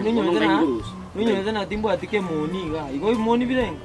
Naende Bono onyorete ngai na ngorusia. nonyorete na timbwati kemoni iga, igo ebimoni birenge?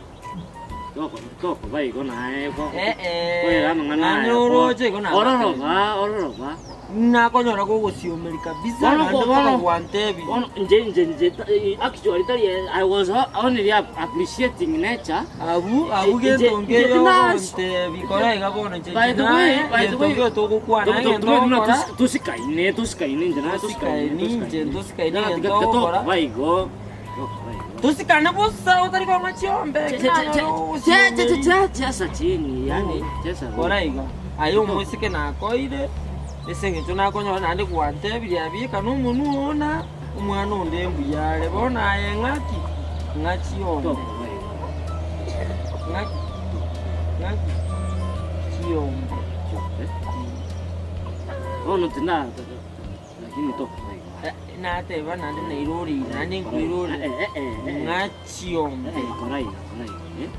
Toko tokoba igo naye go Eh, eh. koira amang'ana Naende aya ko- oroche igo nagotebi. Ororoba ororoba. Nakonyora gogosiomeria kabisa Bono naende ko- mpaka bono- gwantebirie. Bono inche inche inche ta- eh, actually tari eh, I was o- only ap- appreciating nature. Abwo abwo Inche- gento inche nkeyo tina- ogontebi kora iga bono inche By the way, naye by the gento way, nkeiyo togokwana Tu- tu- egento tu- buna ogokora tus- tusikaine tusikaine inche naye tusikaine Tusikaine, inche tusikaine Tiga- egento tiga ogokora. tokoba igo tokoba igo. Tosikane bosa otari kong'a chiombe Che- che- che- che- che- che- che- chesa chini yani chesa Kora iga, aye omoiseke nakoire, ase eng'encho nakonyora naende gwantebirie abika na omonwe oo na omwana onde mbuya are. Bono aye ng'aki? Ng'a chiombe. Tokoba igo. Ng'aki? Ng'aki? Chiombe. Chiombe. Bono tina lakini tokoba igo. Eh, Nateba naende nairoreire, naende nkoirorera. Eh, eh, eh, eh. Ng'a chiombe. Eh, kora iga, kora iga, eh.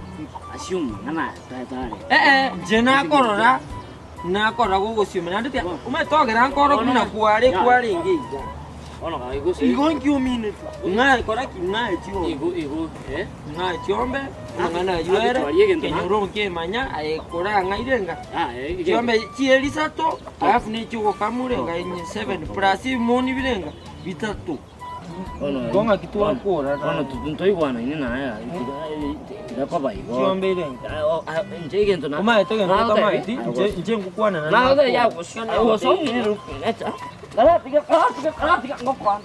Assume ng'ana tare. Eh, eh, inche nakorora, nakorora gogosioma naende tia, omanyete ogera nkoro buna kware kwarenge iga. Bono gaki gose. Igo nki omineti? Ng'a kora ki? Ng'a chiombe. Igo igo eh. Ng'a chiombe, amang'ana ayio ere, Actually, egento na- kenyoro nkemanya, aye korang'aire ng'a. Ah, eh, egento. Chiombe chieri isato, alafu ne chiogokamura enga enye seven plus ebimoni bire enga bitato. Igo ng'aki twakora Bono ntoigwanaine naye tiga koba igo. Chiombe ire enga. Inche egento na Omanyete egento otamanyeti, inche inche ngokwana naende Nagotebi nakora. agosomire rukunecha. Karatiga karatiga karatiga ngokwana.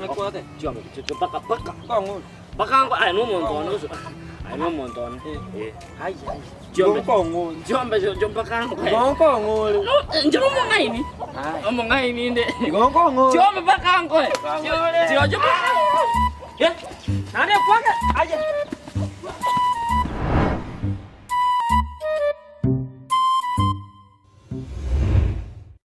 Nakwate. Chiombe paka paka. Kong'u. Paka ngo aye nomonto one oso. Aye nomonto one. Eh. Ai ai. Chiombe. Kong'u. Chiombe chio mpaka ngo. Igo nkong'u ore. Inche nomong'aini. Ai. Omong'aini inde. Igo nkong'u ore. Chiombe mpaka ngoe. Chiombe. Chirochio mpaka. Eh, naende kwake. Aye.